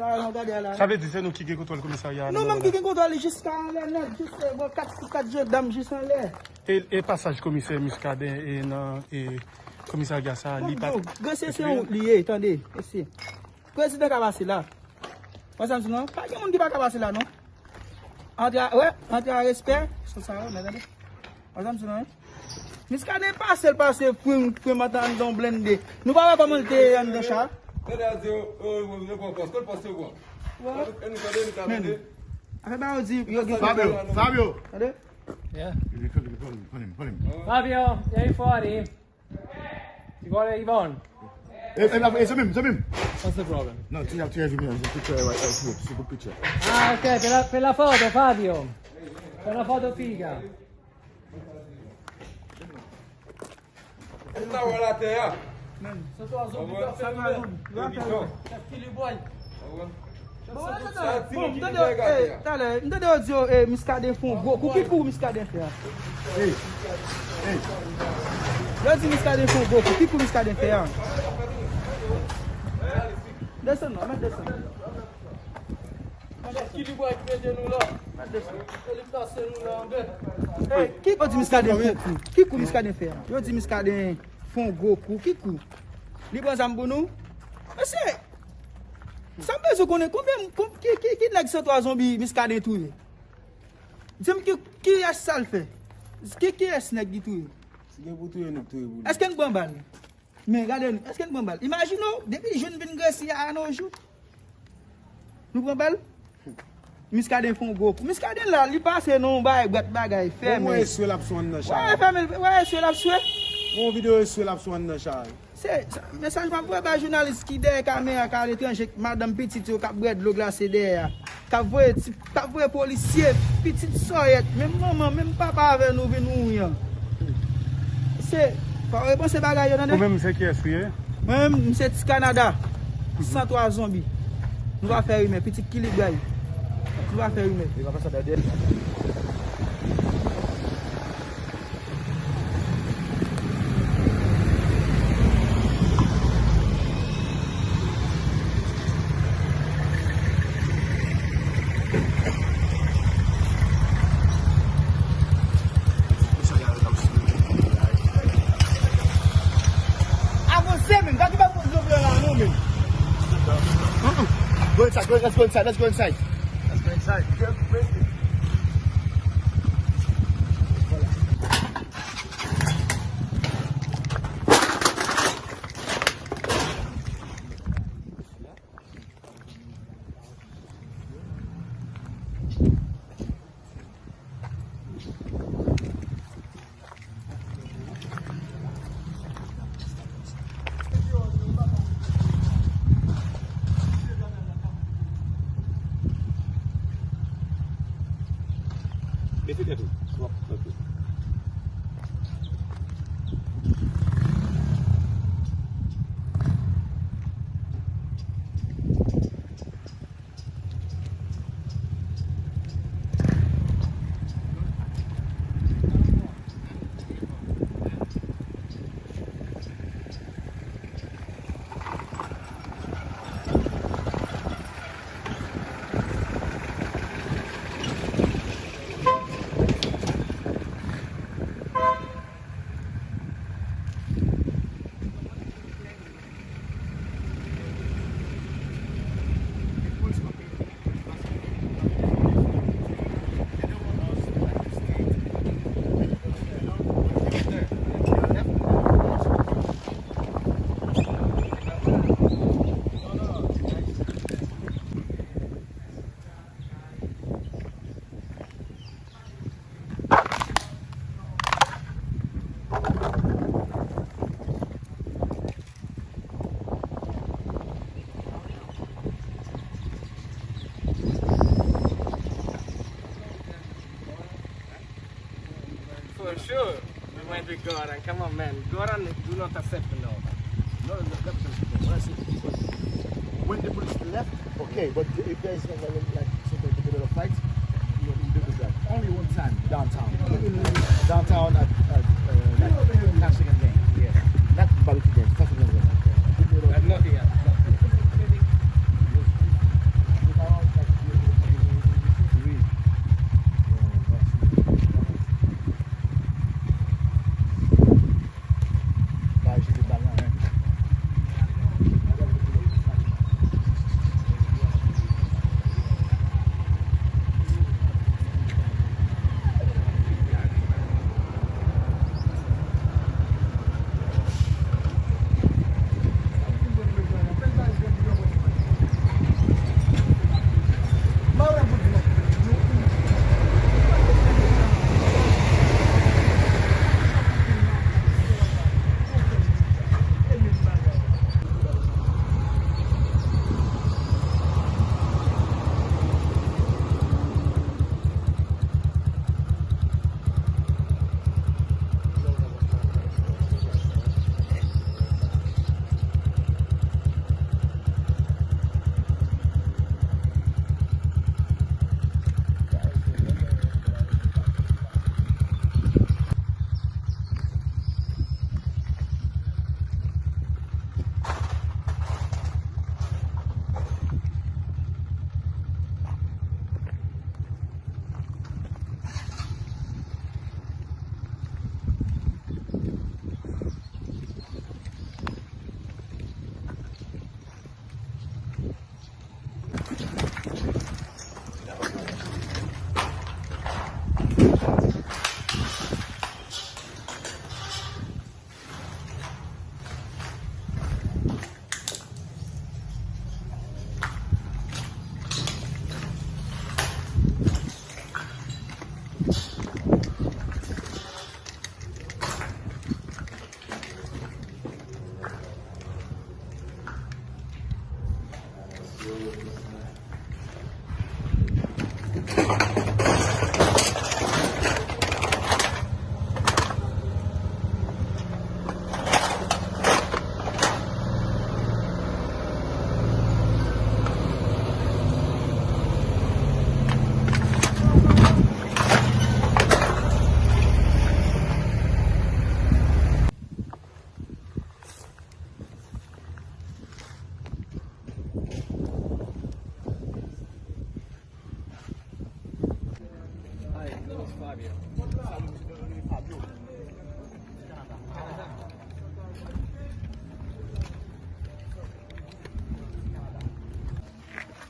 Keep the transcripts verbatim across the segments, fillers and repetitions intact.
Sa vle di se nou ki gen kontwòl komisarya a nan moman la? Nou menm ki gen kontwòl li jiska anlè nèt, jis, eh, bò kat, kat jandam jis anlè. E, e pasaj komisè Muscadin e nan, e komisarya sa a, li pa... Bon, bon, se, se yon wout li ye, tande, mesye. Prezidan ka pase la. Wè sa m di non? Pa gen moun ki pa ka pase la, non. Antre a, wè, antre a respè, se sa yo, men tande. Wè sa m di non, wi. Muscadin pase, l pase, prim, prim, antre anndan yon blende. Nou pa wè kòman l te anndan cha? Tande a di yo, yo, yo, yo pran pòs, tout pòs yo pran. Wè. E nou tande, nou ka tande. Afè ba yo di, yo gen... Fabio, Fabio. Tande? Yeah. Fabio, e fò li. You got it, Yvonne? E, e, e, se menm, se menm. What's the problem? No, ti ap tire vini, se picture, right, right, se pou picture. Ah, ok, per la, per la foto, Fabio. Per la foto figa. Ou ta wè latè a. Men, se twa zonbi k ap fè nou menm. Chèf Kili Bway. Bon, m tande, eh, talè, m tande yo di yo, eh, Muscadin fè yon gwo kou. Ki kou Muscadin fè a? Ey, ey. Yo di Muscadin fè yon gwo kou. Ki kou Muscadin fè a? Desann non, mèt desann. Chèf Kili Bway ki mete nou la. Mèt desann. Se li k pase nou la anben. Eh, ki kou di Muscadin fè yon kou? Ki kou Muscadin fè a? Yo di Muscadin fè yon gwo kou. Ki kou? Li pran zam pou nou? Mesye, sa m bezwen konnen, konbyen, kon-, ki, ki, ki nèg san twa zonbi Muscadin touye? Di m ki, kiyès sa l fè? Ki, kiyès nèg li touye? Si gen pou touye, nou k touye pou li. Èske n pran bal? Men gade nou, èske n pran bal? Imajine w, depi jou n vin gresi a, a nos jours, nou pran bal? Muscadin fè yon gwo kou. Muscadin la, li pase nan yon bagay, bwat bagay, fèmen. Ou wè eswe l ap sou anndan cha a. Wè, fèmen, wè eswe l ap swe. Yon videyo eswe l ap sou anndan cha a. Se, se mesaj m ap voye ba jounalis ki dèyè kamera, k aletranje, k madanm pitit yo, k ap bwè dlo glase dèyè a. K ap voye ti, k ap voye polisye, pitit sòyèt, menm manman, menm papa avè nou vin wouri an. Se, fò w repanse bagay yo, tande? Ou menm, se kiyès ou ye? Mwen menm, m se Ti Kanada, san twa zonbi. Nou pa fè rimè, pitit Kili Bway. Nou pa fè rimè. Li pa fè sa dèyè. Avanse, men. Gade ki pa pran zòb la, non, men. Mm-mm. Go inside, go, let's go inside, let's go inside. Let's go inside. Mete tèt ou. Swap, ok. For sure. We went with Goran. Come on, man. Goran do not accept no. No, no, no, no, no. What I said, when the police left, okay, but if there is, uh, like, some kind of fight, you, you do that. Only one time, downtown. Downtown at, at, uh, like, National Game. Yeah. Not Barbecue Game, National Game. But nothing else.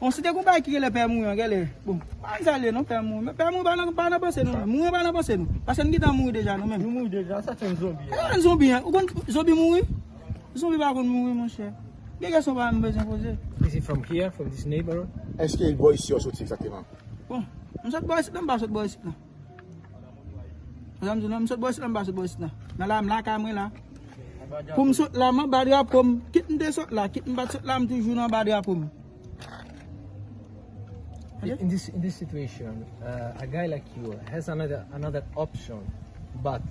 Bon, si te gon bagay ki rele pè mouri an, gèlè. Bon, pa ann sale non, pè mouri. Men pè mouri pa nan, pa nan panse nou, non. Mouri pa nan panse nou. Paske n gentan mouri deja, nou menm. Nou mouri deja, sa se yon zonbi. E, yon zonbi, en. Ou konn zonbi mouri? Zonbi pa konn mouri, monchè. Gen kesyon pa m bezwen poze. Is he from here, from this neighborhood? Èske bò isi yo soti egzakteman? Bon, m sot bò isit la, m pa sot bò isit la. Sa m di w la, m sot bò isit la, m pa sot bò isit la. Nan la, m lakay mwen la. Pou m sot la, m anba drapo m. Kit m te sot la, kit m pa t sot la, m toujou nan anba drapo m. In this in this situation, uh, a guy like you has another another option, but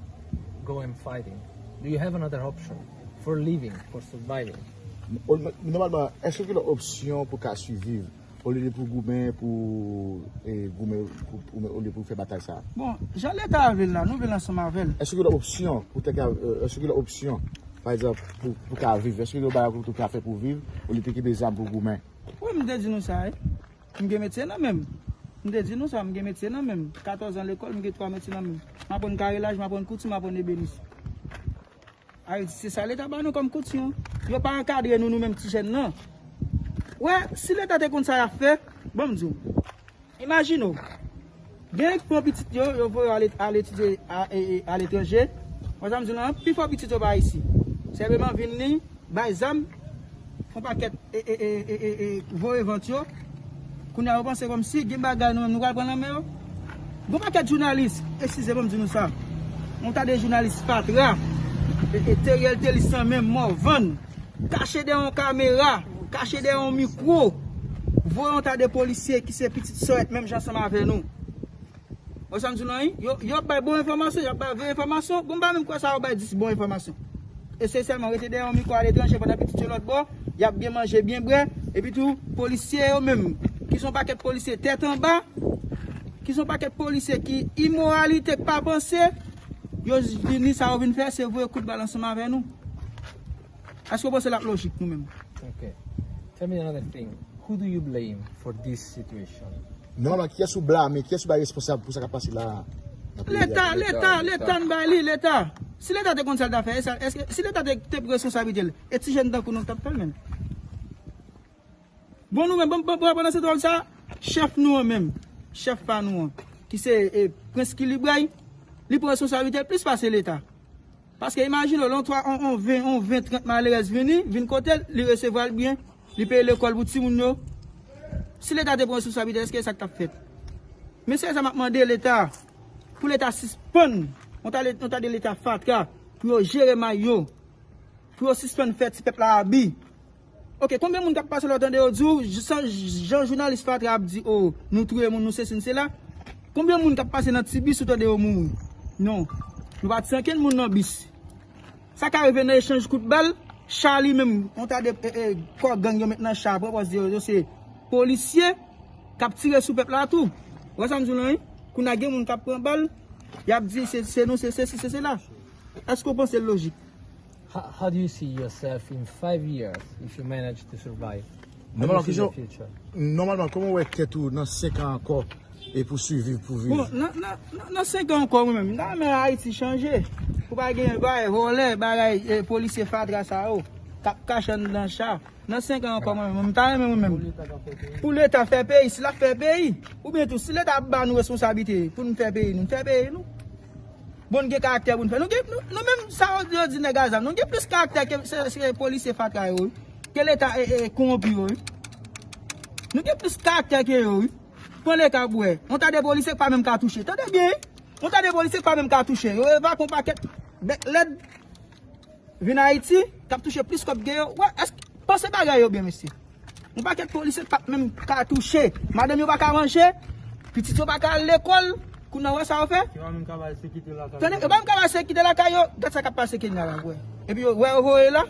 go and fighting. Do you have another option for living, for surviving? Nòmalman, èske w gen lòt opsyon pou w ka siviv? Olye pou goumen, pou, e, goumen, pou, pou, olye pou fè batay sa a. Bon, jan Leta a vle l la, nou vle l ansanm avè l. Èske gen lòt opsyon pou te ka, e, èske gen lòt opsyon, pa egzanp, pou, pou ka viv? Èske gen lòt bagay pou, pou ka fè pou viv, olye te kenbe zam pou goumen? Wi, m te di nou sa, wi. M gen metye nan men m. M te di nou sa, m gen metye nan men m. Katòz an lekòl, m gen twa metye nan men m. M aprann karelaj, m aprann kouti, m aprann ebenis. Ayiti, se sa Leta ba nou kòm kouti. Yo pa ankadre nou, nou menm ti jèn nan. Wè, si Leta te konn sa y ap fè, ban m di w. Imajine w, gen ki pran pitit yo, yo voye yo al et-, al etidye a, e, e, aletranje. Wè sa m di w lan, pifò pitit yo pa isi. Senpleman vin li, bay zam, fè yon pakèt e, e, e, e, e, e, voye vant yo. Kounye a, yo panse kòmsi gen bagay nou menm nou pral pran nan men yo. Gon pakèt jounalis, eskize, ban m di nou sa. Yon ta de jounalis fatra, e, e, Teriel Telis nan men mò vann. Kache dèyè yon kamera, kache dèyè yon mikwo. Voye yon ta de polisye ki se pitit sòyèt menm jan ansanm avè nou. Wè sa m di w lan, wi? Yo, yo ap bay bon enfòmasyon, y ap bay vre enfòmasyon. Bon, m pa menm kwè sa yo bay dis bon enfòmasyon. E se sèlman rete dèyè yon mikwo aletranje pandan pitit yo lòt bò, y ap byen manje, byen bwè. Epi tou, polisye yo menm, ki se yon pakèt polisye tèt anba, ki se yon pakèt polisye ki imoralite, k pa panse, yo vini, sa yo vin fè, se voye kout bal ansanm avè nou. Èske w panse l ap lojik nou menm? Ok. Tell me another thing. Who do you blame for this situation? Nòmalman, kiyès ou blame, kiyès ou bay responsab pou sa k ap pase la a? Leta, Leta, Leta, Leta n bay li, Leta. Si Leta te konn sa l ta fè, e sa, èske, si Leta te, te pran responsablite l, e ti jèn tankou nou k t ap fè l menm? Bon, nou menm, bon, bon, bon, pandan se tan sa, chèf nou an menm, chèf pa nou an, ki se, e, Prens Kilibray, li pran responsablite l plis pase Leta. Paske imajine w, lè yon twa, yon, yon ven, yon ven, trant malerèz vini, vin kote l, li resevwa l byen, li peye lekòl pou timoun yo. Si Leta te pran responsablite, èske e sa k t ap fèt? Men se sa m ap mande Leta, pou Leta sispann, yon ta, yon ta de Leta fatra, pou yo jere may yo, pou yo sispann fè ti pèp la abi. Ok, konbyen moun k ap pase la, w tande yo di w, jan, jan jounalis fatra ap di, o, nou touye moun, nou sesi, nou sela? Konbyen moun k ap pase nan ti bis, ou tande yo mouri? Non. Nou pa t san kenn moun nan bis. Sa ka rive nan echanj kout bal, cha li menm, yon ta de, e, e, kò gang yo met nan cha, pran pòz yo, yo se polisye k ap tire sou pèp la tou. Wè sa m di w lan, wi? Kounye a gen moun k ap pran bal, y ap di se, se nou, se sesi, se sela. Èske w panse l lojik? How, how do you see yourself in five years if you manage to survive? How do you Nòmalman, see the kesyon, future? Nòmalman, kòman w wè tèt ou nan senk an ankò e pou siviv, pou viv? Bon, nan, nan, nan, nan senk an ankò, mwen menm, m ta renmen Ayiti chanje. Pou pa gen bagay vòlè, bagay, e, polisye fatra sa yo, k ap kache anndan cha. Nan senk an ankò, mwen menm, m ta renmen mwen menm. Pou Leta fè peyi, si l ap fè peyi. Oubyen tou, si Leta ap ba nou responsablite pou n fè peyi nou, n fè peyi nou. Bon, n gen karaktè pou n fè. Nou gen, nou, nou menm, sa yo, yo di nèg a zam, nou gen plis karaktè ke se, se polisye fatra yo, wi. Ke Leta, e, e, kowonpi yo, wi. Nou gen plis karaktè ke yo, wi. Pran le ka pou wè. Yon ta de polisye k pa menm ka touche. Tande byen, wi. Yon ta de polisye k pa menm ka touche. Yo evakye yon pakèt bèt lèd vin Ayiti, k ap touche plis kòb ke yo. Wè, èske, panse bagay yo byen, mesye. Yon pakèt polisye k pa t menm ka touche. Madanm yo pa ka manje. Pitit yo pa ka al lekòl. Kounye a, wè sa yo fè? Yo pa menm ka bay sekirite lakay yo. Tande, yo pa menm ka bay sekirite lakay yo. Gad sa k ap pase Kenya la, wè. Epi yo, wè yo voye la.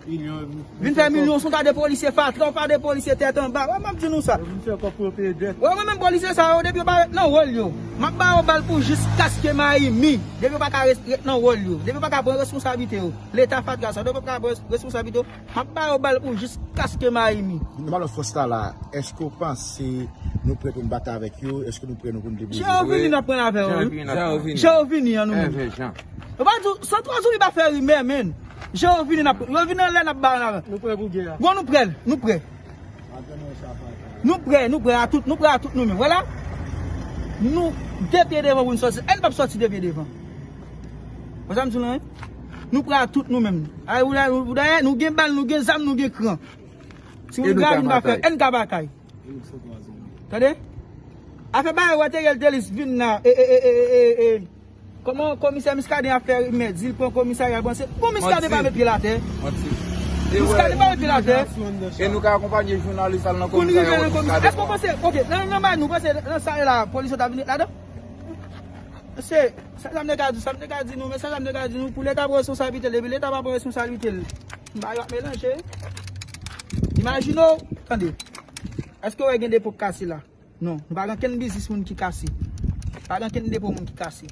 Vin fè milyon sou ta de polisye fatra, ou pa de polisye tèt anba. Wè, m ap di nou sa. Yo vin fè kòb pou yo peye dèt. Wè, mwen menm polisye sa yo, depi yo pa ret nan wòl yo, m ap ba yo bal pou jiskaske Mayimi. Depi yo pa ka ret, ret nan wòl yo, depi yo pa ka pran responsablite yo, leta fatra sa, depi yo pa ka pran responsablite yo, m ap ba yo bal pou jiskaske Mayimi. Nou ba nou fòs la la, èske w panse nou prè pou n batay avèk yo? Èske nou prè nou pou n debouye? Jan yo vini, n ap pran avè yo, wi. Jan yo vini. Jan yo vini an, nou menm. Yo pa di, san twazoubi pa fè rimè, menn. Jan yo vini, n ap, yo vini anlè, n ap ba yo n avè. Nou prè pou gè a. Bon, nou prè, nou prè. Nou prè, nou prè a tout, nou prè a tout nou menm. Vwala. Nou de pye devan pou n sòti. Ann p ap sòti de pye devan. Wè sa m di w lan, wi? Nou prè a tout nou menm. Ay, ou la, ou dayè, nou gen bal, nou gen zam, nou gen kran. Si moun grav, nou pa fè, ann ka batay. Tande? Afè bagay wè Teriel Delis vin la, e, e, e, e, e, e, e. Kòman komisè Muscadin ap fè rimè, di l pran komisarya, panse. Bon, Muscadin pa met pye l atè. Manti. Muscadin pa met pye l atè. E nou ka akonpanye jounalis al nan komisarya wè Muscadin. Èske w panse, oke, nan, nan, nan, nou panse nan sa la, polis yo ta vin ladan? Se, sa, sa m te ka di, sa m te ka di nou, men sa, sa m te ka di nou, pou leta pran responsablite l, epi leta pa pran responsablite l. M pa yo ap melanje. Imajine w, tande. Èske w wè gen depo k kase la? Non, nou pa gen kenn biznis moun ki kase. Pa gen kenn depo moun ki kase.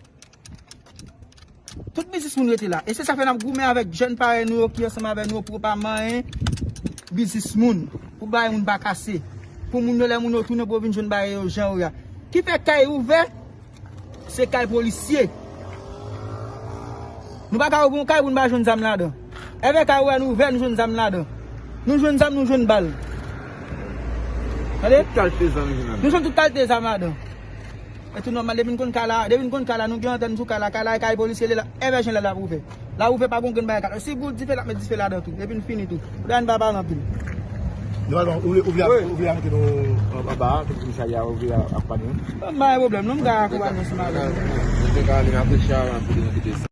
Tout biznis moun rete la. E se sa fè n ap goumen avèk jèn parèy nou yo ki ansanm avèk nou yo pou yo pa manyen biznis moun. Pou bagay moun pa kase. Pou moun yo, lè moun yo tounen pou yo vin jwenn bagay yo jan yo ye a. Ki fè kay ouvè, se kay polisye. Nou pa ka ouvri yon kay pou nou pa jwenn zam ladan. Èvè kay ouvè, nou ouvè, nou jwenn zam ladan. Nou jwenn zam, nou jwenn bal. Tande? Tout kalte zam nou jwenn ladan. Nou jwenn tout kalte zam ladan. E tou nòmal, depi n konn kay la, depi n konn kay la, nou gen antann sou kay la, kay la, e kay polisye li la, èvè jan lè l ap ouvè. L ap ouvè pa gon grenn bagay kat. Si boul dife, l ap met dife ladan tou. Epi n fini tou. Pou n pa pale anpil. Nòmalman, ou vle, ou vle, ou vle ajoute nou anba a, tout komisarya, ou vle akonpanye nou? Pa gen pwoblèm, non, m ka akonpanye ansanm avè nou. Nou te ka ale nan Precha, anpil nou kite sa.